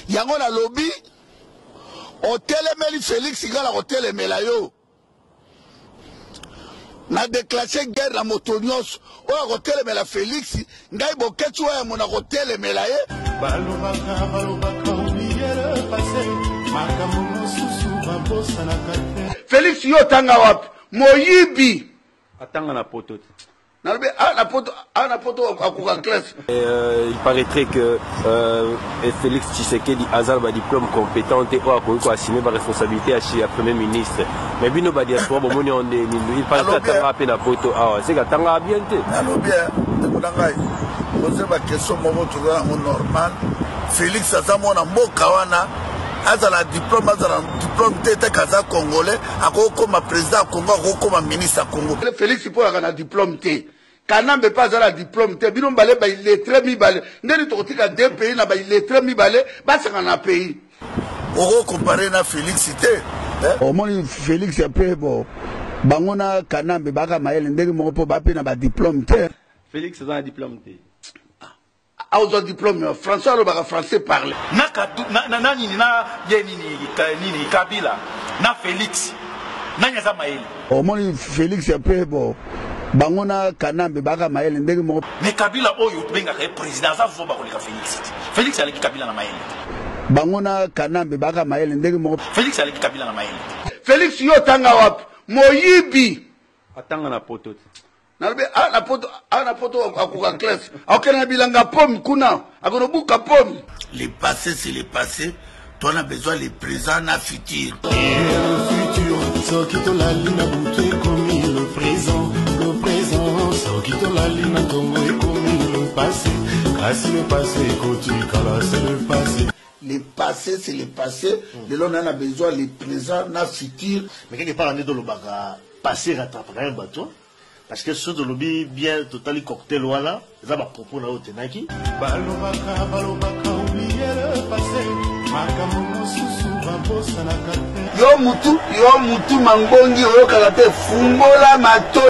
Yango nalobi otelemeli Felix nga nakotelemela yo. Na declache guerre na moto nyonso oyo akotelemela Felix, ngai Boketshu Wayambo nakotelemela ye. Balobaka balobaka oublier le passé, makambo mosusu babosanaka te. Felix yo otanga wapi? Moyibi. Atanga na poto te. Nalobi awa na poto, awa na poto akoka classe. Il paraîtrait que Felix Tshisekedi aza na ba diplôme compétent te oyo akoki ko assumer ba responsabilité ya premier ministre. Mais bino ba diaspora bomoni yango nde nini? Il paraîtrait atangaka mpe na poto awa, c'est que atangaka bien te. Nalobi ndeko na ngai, pose ba question moko toza yango normal. Felix aza mwana mboka wana, azala diplôme azala diplôme te, te kaza congolais, akokoma président ya Congo, akokoma ministre ya Congo. Felix mpo azalaka na diplôme te, Kanambe mpe aza na diplôme te, bino mibale ba illettré mibale, ndeni tokotika deux pays na ba illettré mibale basangana na pays. Oko comparer na Felix te. Omoni Felix mpe bo bango na Kanambe baka mayele ndenge moko mpo ba mpe na ba diplôme te. Felix aza na diplôme te. Aozwa diplôme ya français, alobaka français parle. Na kadu, na, na, na nini na ye nini, ka, nini Kabila na Felix nani aza mayele? Omoni Felix mpe bo bango na Kanambe baka mayele ndenge moko. Mais Kabila oyo tobengaka ye président aza zoba koleka Felix te. Felix aleki Kabila na mayele te. Bango na Kanambe baka mayele ndenge moko. Felix aleki Kabila na mayele te. Felix yo otanga wapi? Moyibi. Atanga na poto te. Nalobi awa na poto, awa na poto akoka classe, akokende na bilanga pomme kuna, akonobuka pomme. Le passé c'est le passé, toi na besoin le présent na futur. Et le futur, soki tolali na butu ekomi le présent, le présent, soki tolali na ntongo ekomi le passé, kasi le passé ekotikala c'est le passé. Le passé c'est le passé, lelo na na besoin le présent na futur. Mais quelque part nde tolobaka passé rattrapaka ye bato. Parce que soki tolobi bien totali cocktail wana eza ba propos na yo otenaki. Balobaka balobaka oublier le passé, makambo mosusu babosanaka te. Yo mutu, yo mutu mangbongi oyokaka te, fungola matoyi.